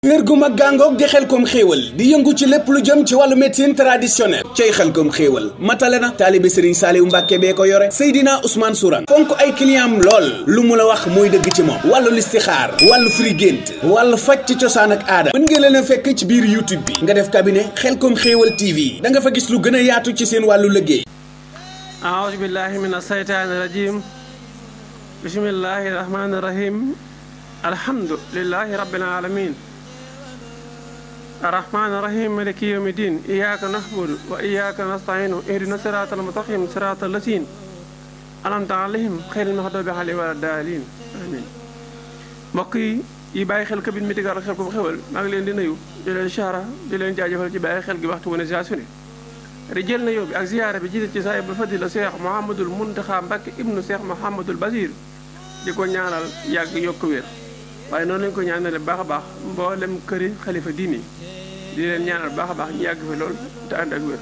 wér gu mag gàngoog di Xelcom xéewal di yëngu ci lépp lu jëm ci wàllu médecine traditionnelle cay Xelcom xéewal matale na taalibe Serigne Saliou Mbàkke bee ko yore Seydina Ousmane Sourang fonk ay clientam lool lu mu la wax mooy dëgg ci moom wàllu listixaar wàllu firi gént wàllu faj ci cosaan ak aada mën ngeen leen a fekk ci biir YouTube bi nga def cabinet Xelcom xéewal TV da nga fa gis lu gën a yaatu ci seen wàllu liggéey. aouzu billahi mina saytaani rajim bismillahi rahmaani rahim alhamdulillahi rabbil alamin الرحمن الرحيم مالك يوم الدين إياك نعبد وإياك نستعين اهدنا الصراط المستقيم صراط الذين أنعمت عليهم غير المغضوب عليهم ولا الضالين آمين mbokk yi bàyyi xel Kabine Médicale Xelcom xéwal maa ngi leen di nuyu di leen siyaara di leen jaajëfal ci bàyyi xel gi waxtu wane saa su ne rijël na yow bi ak ziyaara bi jiite ci saahibul fadila Cheikh Mouhamadul Mountakha Mbacké ibnu Cheikh Mouhamadul Basir di ko ñaanal yàgg yokk wér waaye noonu lañ ko ñaanale baax a baax mboolem këri xalifa diini di leen ñaanal baax a baax ñu yàgg fi lool te ànd ak wér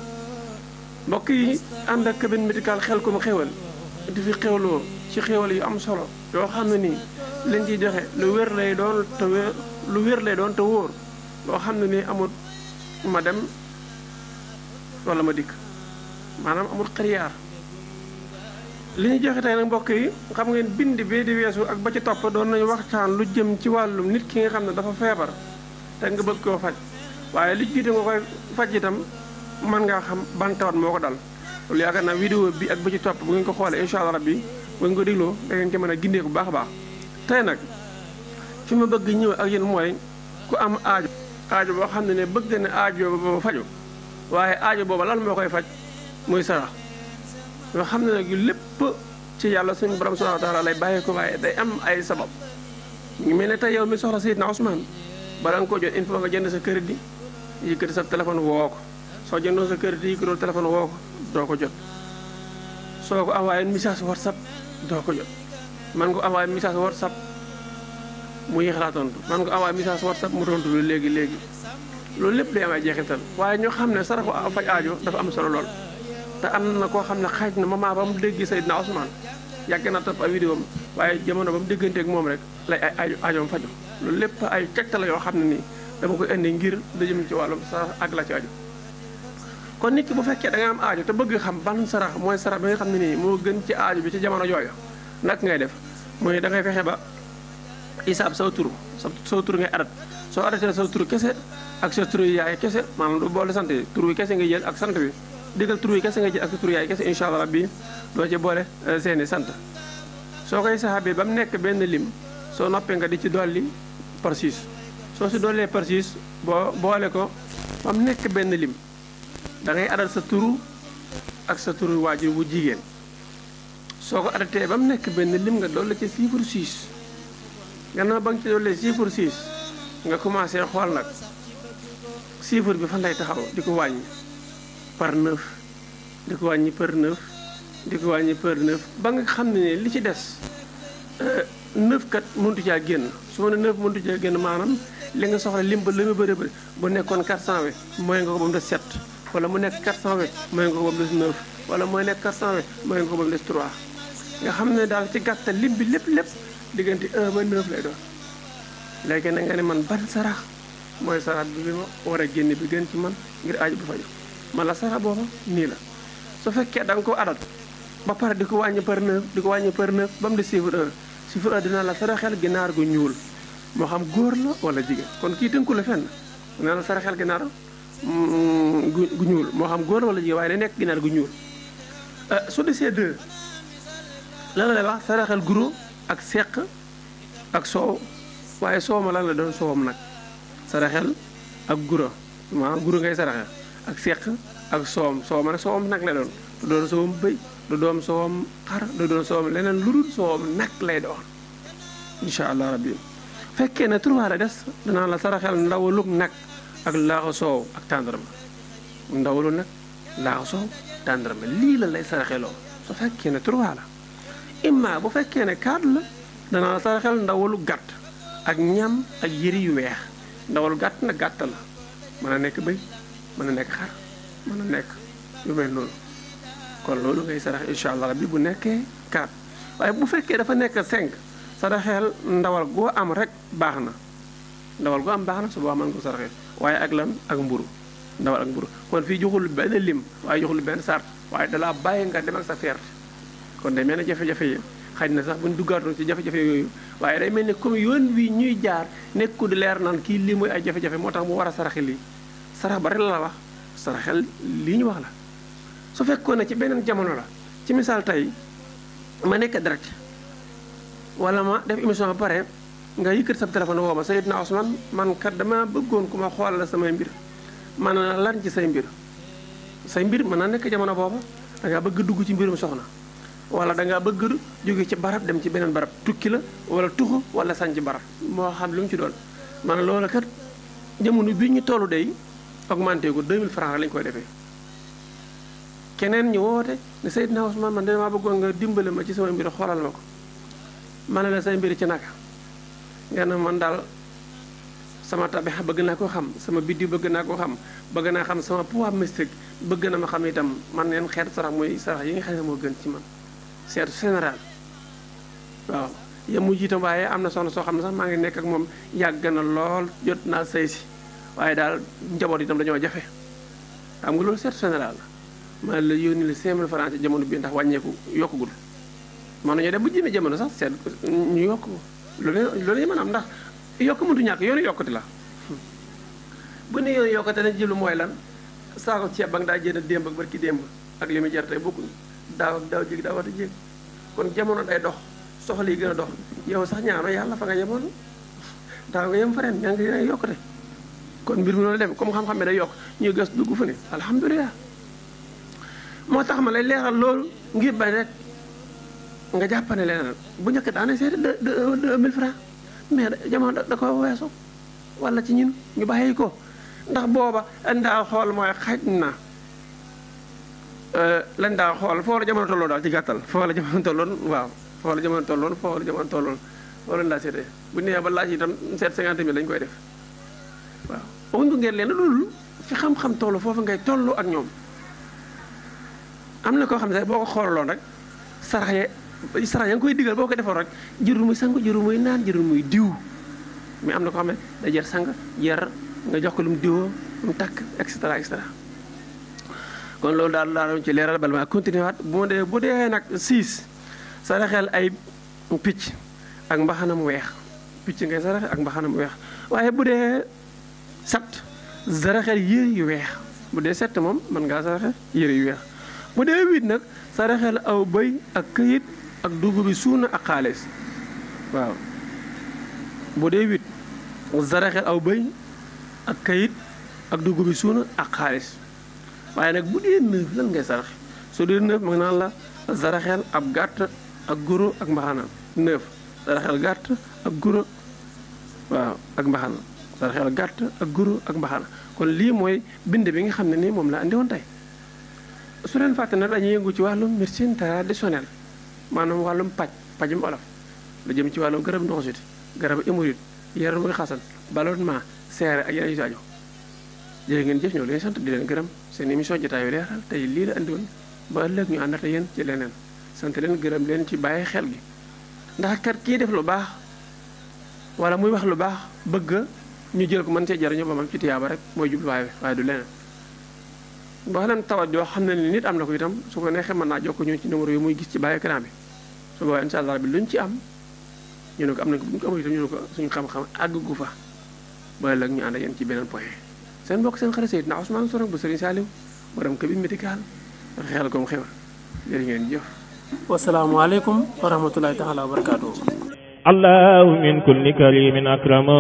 mbokk yi ànd ak Kabine Médicale Xelcom xéwal di fi xéwloo ci xéwal yu am solo yoo xam ne nii leen ciy joxe lu wér lay doon te wóor loo xam ne nii amul ma dem wala ma dikk maanaam amul xariyaar li ñu joxe tey nag mbokk yi xam ngeen bind bee di weesu ak ba ci topp doon nañu waxtaan lu jëm ci wàllum nit ki nga xam ne dafa feebar te nga bëgg koo faj waaye li jiite nga koy faj itam mën ngaa xam ban tawat moo ko dal loolu yaakaar naa vidéo bi ak ba ci topp bu ngeen ko xoolee incha allah rabbi bu ngeen ko dégloo da ngeen ci mën a gindee bu baax a baax tey nag fi ma bëgg ñëw ak yéen mooy ku am aajo boo xam ne bëgg na aajo boobu faju waaye aajo booba lan moo koy faj muy sarax yoo xam ne nag yu lépp ci yàlla suñu borom subhanahu wa taala lay bàyyi ko waaye day am ay sabab ngi mel ne tey yow mi soxla Seydina Ousmane bala nga ko jot il faut nga jënd sa crédit yëkkati sa téléphone woo ko soo jëndoo sa crédit yëkkatoo téléphone woo ko doo ko jot soo ko envoyé message WhatsApp doo ko jot man nga ko envoyé message WhatsApp mu yéex laa tontu man nga ko envoyé message WhatsApp mu tontu lu léegi loolu lépp day am ay jeexital waaye ñoo xam ne saraxu faj aajo dafa am solo lool te am na koo xam ne xaaj na moment ba mu dégg Seydina Ousmane yàgg na topp ay vidéo am waaye jamono ba mu dégganteeg moom rek lay ay aajoom faju loolu lépp ay tegtal la yoo xam ne nii dama koy indi ngir dajëm ci wàllum sarax ak la ci aju kon nit ki bu fekkee da nga am aajo te bëgg xam ban sarax mooy sarax bi nga xam ne nii moo gën ci aajo bi ci jamono jooju nag ngay def mooy da ngay fexe ba isaab saw tur ngay adat soo adatee saw tur kese ak sa tur yaay kese maanaam du boole sant tur wi kese ngay jël ak sant bi diggal tur wi kese nga jël ak sa tur yaay kese incha allah rabbi doo ci boole seeni sant soo koy saxaabee ba mu nekk benn lim soo noppee nga di ci dolli par 6 soo si dollee par 6 boo boole ko ba mu nekk benn lim da ngay adat sa turu ak sa turu waajur bu jigéen soo ko adatee ba mu nekk benn lim nga dolli ci chiffre 6 gannaaw ba nga ci dollee chiffre 6 nga commencé xool nag chiffre bi fan lay taxaw di ko wàññi par 9 di ko wàññi par 9 di ko wàññi par 9 ba nga xam ne li ci des 9 kat mëntu caa génn su ma ne 9 mëntu caa génn maanaam li nga soxla lim ba li mu bëri bu nekkoon 400 mooy nga ko ba mu des 7 wala mu nekk 400 mooy nga ko ba mu des 9 wala mooy nekk 400 mooy nga ko ba mu des 3 nga xam ne daal ci gàttal lim bi lépp diggante 1 ba 9 lay doon léegi na nga ne man ban sarax mooy sarax bi ma war a génne bi gën ci man ngir aaju bu faju man la sarax booba nii la su fekkee da nga ko adat ba pare di ko wàññi par 9 ba mu des chiffre 1 chiffre 1 dina la saraxel ginaar gu ñuul moo xam góor la wala jigéen kon kii tënku la fenn dina la saraxel ginaar gu ñuul moo xam góor la wala jigéen waaye day nekk ginaar gu ñuul su desee 2 lan la lay wax saraxel guro ak seq ak soow waaye soow ma lan la doon soowam nag saraxel ak guro maanaam guro ngay saraxel ak seq ak soow ma nag soowam nag lay doon du doon soowam bëy du doon soowam xar du doon soowam leneen lu dul soowam nag lay doon incha allah rabbi fekkee ne trois la des danaa la saraxel ndawalug nag ak laaxu soow ak tàndarma ndawalu nag laaxu soow tàndarma lii la lay saraxeloo su fekkee ne trois la imma bu fekkee ne 4 la danaa la saraxel ndawalu gàtt ak ñam ak yëri yu weex ndawalu gàtt nag gàtt la mën a nekk bëy mën a nekk xar mën a nekk yu mel noonu kon loolu ngay sarax incha allah rabbi bu nekkee 4 waaye bu fekkee dafa nekk 5 saraxel ndawal goo am rek baax na ndawal gu am baax na su boobaa mën ko saraxe waaye ak lan ak mburu ndawal ak mburu kon fii joxul benn lim waaye joxul benn sart waaye dalaa bàyyi nga dem ak sa fierté kon day mel ne jafe-jafe yi xëy na sax buñ duggaatoon ci jafe-jafe yooyu waaye day mel ne comme yoon wi ñuy jaar nekku di leer naan kii lii mooy ay jafe-jafe moo tax mu war a saraxe lii sarax bari la wax saraxel lii ñu wax la su fekkoon ne ci beneen jamono la ci misaal tey ma nekk direct wala ma def émission ba pare nga yëkkat sa téléphone woo ma Seydina Ousmane man kat dama bëggoon ku ma xoolal la samay mbir man na lan ci say mbir mën naa nekk jamono boobu da ngaa bëgg dugg ci mbirum soxna wala da ngaa bëgg jóge ci barab dem ci beneen barab tukki la wala tuxu wala sañ ci barab moo xam lu mu ci doon man loola kat jamono bi ñu tollu day augmenté ko 2000 francs lañ koy defee keneen ñu woote ne Seydina Ousmane man damaa bëggoon nga dimbale ma ci sama mbir xoolal ma ko ma ne la say mbir ci naka nga ne man daal sama tabixa bëgg naa ko xam sama biddiw bëgg naa ko xam bëgg naa xam sama poids mystique bëgg na ma xam itam man neen xeetu sarax mooy sarax yi nga xam ne moo gën ci man seetu général waaw yem mu jiitam waaye am na soxna soo xam ne sax maa ngi nekk ak moom yàgg na lool jot naa sëy si waaye daal njaboot itam dañoo jafe xam nga loolu seetu général la ma la yónni la 5000 francs ci jamono bi ndax wàññeeku yokkugul mën nañoo dem bu jëmee jamono sax seet ñu yokk ko loolu yi mën am ndax yokk mëntu ñàkk yoonu yokkati la bu ne yoonu yokkate na jiblu mooy lan saako ceeb ba nga daa jënd démb ak barki démb ak li muy jar tey bokkuñ daaw ak daaw jéeg daaw wata jéeg kon jamono day dox soxla yi gën a dox yow sax ñaano yàlla fa nga yemoon daaw nga yem fa ren ñaa ngi yokkate kon mbir mi loolu dem comme xam-xam ne day yokk ñuy gas dugg fu ne alhamdulilah moo tax ma lay leeral loolu ngir bañ rek nga jàppane leneen bu njëkk daana seeti 2000 francs mais jamono da ko weesu wala ci ñun ñu bàyyi ko ndax booba lañ daa xool mooy xaj na lañ daa xool foo la jamono tolloon daal ci gàttal foo la jamono tolloon waaw foo la jamono tolloon foo la jamono tolloon foo lañ daa seetee bu nee ba laaj itam seet 50 000 lañ koy def waaw waxuñu ngeen leen loolu fi xam-xam toll foofu ngay toll ak ñoom am na koo xam ne boo ko xoolaloon rek sarax ya nga koy digal boo ko defoon rek jërul muy sang jërul muy naan jërul muy diw mais am na koo xam ne day jar sang jar nga jox ko lu mu diwoo lu mu takk et cetera et cetera kon loolu daal ci leeral bal ma continué waat bu dee nag 6 saraxel ay picc ak mbaxanam weex picc ngay saraxe ak mbaxanam weex waaye bu dee 7 saraxel yére yu weex bu dee 7 moom mën ngaa saraxe yére yu weex bu dee 8 nag saraxel aw bëy ak këyit ak dugub bi suuna ak xaalis waaw bu dee 8 saraxel aw bëy ak këyit ak dugub bi suuna ak xaalis waaye nag bu dee 9 lan ngay saraxe soo dee 9 mag naan la saraxel ab gàtt ak guro ak mbaxana 9 saraxel gàtt ak guro waaw ak mbaxana saraxel gàtt ak guro ak mbaxana kon lii mooy bind bi nga xam ne nii moom la andi woon tey su leen fàtte nag dañuy yëngu ci wàllum médecine traditionnelle maanaam wàllum pajum olof lu jëm ci wàllum garab ndoxu siti garab hémorroïde yaram muy xasan ballonnement seere ak yeneen yu saaju jërë ngeen jëf ñoo leen sant di leen gërëm seen émission jotaayu leeral tey lii la andi woon ba ëllëg ñu àndate yéen ci leneen sant leen gërëm leen ci bàyyi xel gi ndax kat kii def lu baax wala muy wax lu baax bëgg ñu jël ko mën cee jariñoo ba mam ci tiyaaba rek mooy jubluwaay waaye du leneen boo leen tawat joo xam ne ni nit am na ko itam su ko neexee mën naa jokko ñu ci numéro yi muy gis ci bàyyi écran bi su boobaa incha allah bi luñ ci am ñu ne ko am nañ ko bu ñu ko amul itam ñu ne ko suñu xam-xam àgg gu fa ba ëllëg ñu ànd ak yéen ci beneen point seen mbokk seen xarit Seydina Ousmane Sourang bu Serigne Saliou borom cabine médicale xel kom xewal jërë ngeen jëf wasalaamualeykum wa rahmatulahi taala wa barakaatuhu allahu min kulli karimin akrama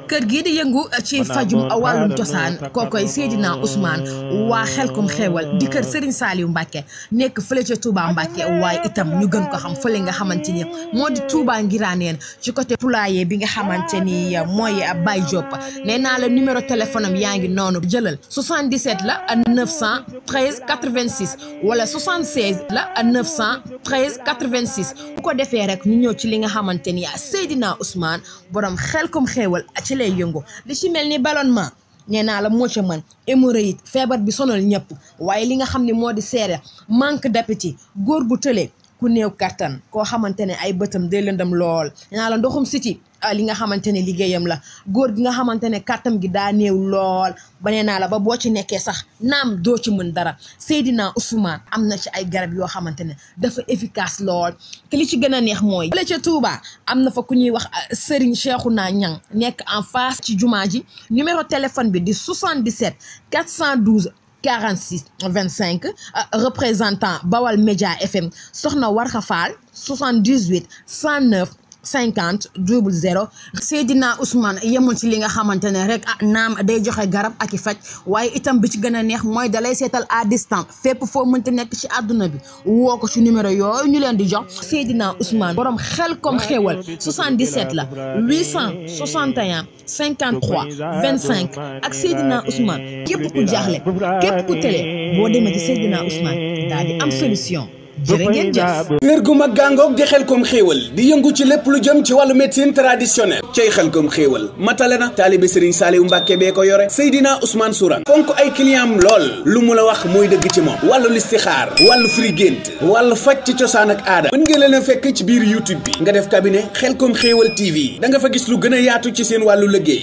kër gii di yëngu ci fajum wàllum cosaan kookoy Seydina Ousmane waa Xelkom Xéewal di kër Serigne Saliou Mbacke nekk fële ca Touba Mbacke waaye itam ñu gën ko xam fële nga xamante ni moo di Touba Ngiraneen ci côté poulailler bi nga xamante ni mooy Baye Diop nee naa la numéro téléphone am yaa ngi noonu jëlal 77 la 913 86 wala 76 la 913 86 bu ko defee rek ñu ñëw ci li nga xamante ni Seydina Ousmane borom Xelkom Xéewal ci lay yëngu li ci mel ni ballonnement nee naa la moo ca mën hémorroïde feebar bi sonal ñëpp waaye li nga xam ne moo di seere manque d'appétit góor gu tële ku néew kattan koo xamante ne ay bëtam day lëndam lool nee naa la ndoxum siti li nga xamante ne liggéeyam la góor gi nga xamante ne kàttam gi daa néew lool ba nee naa la ba boo ci nekkee sax naam doo ci mën dara Seydina Ousmane am na ci ay garab yoo xamante ne dafa efficace lool te li ci gën a neex mooy la ca Touba am na fa ku ñuy wax Serigne Cheikhouna Niang nekk en face ci jumaa ji numéro téléphone bi di 77 412 46 25 représentant Bawal Média FM soxna Warxa Fall 78 109 50 00 Seydina Ousmane yemul ci li nga xamante ne rek naam day joxe garab ak i faj waaye itam bi ci gën a neex mooy dalay seetal à distance fépp foo mënti nekk ci àdduna bi woo ko ci numéro yooyu ñu leen di jox Seydina Ousmane borom Xelcom Xéewal 77 la 861 53 25 ak Seydina Ousmane képp ku jaaxle képp ku télé boo demee ci Seydina Ousmane daal di am solution. jërë ngeen jëf. kër gu mag gàngoog di Xelcom Xéewal di yëngu ci lépp lu jëm ci wàllu médecine traditionnelle cay Xelcom Xéewal matale na taalibe Serigne Saliou Mbacke bee ko yore Seydina Ousmane Sourang fonk ay client lool lu mu la wax mooy dëgg ci moom wàllu listixaar wàllu firi gént wàllu faj ci cosaan ak aada mën ngeen leen a fekk ci biir YouTube bi nga def cabinet Xelcom Xéewal TV da nga fa gis lu gën a yaatu ci seen wàllu liggéey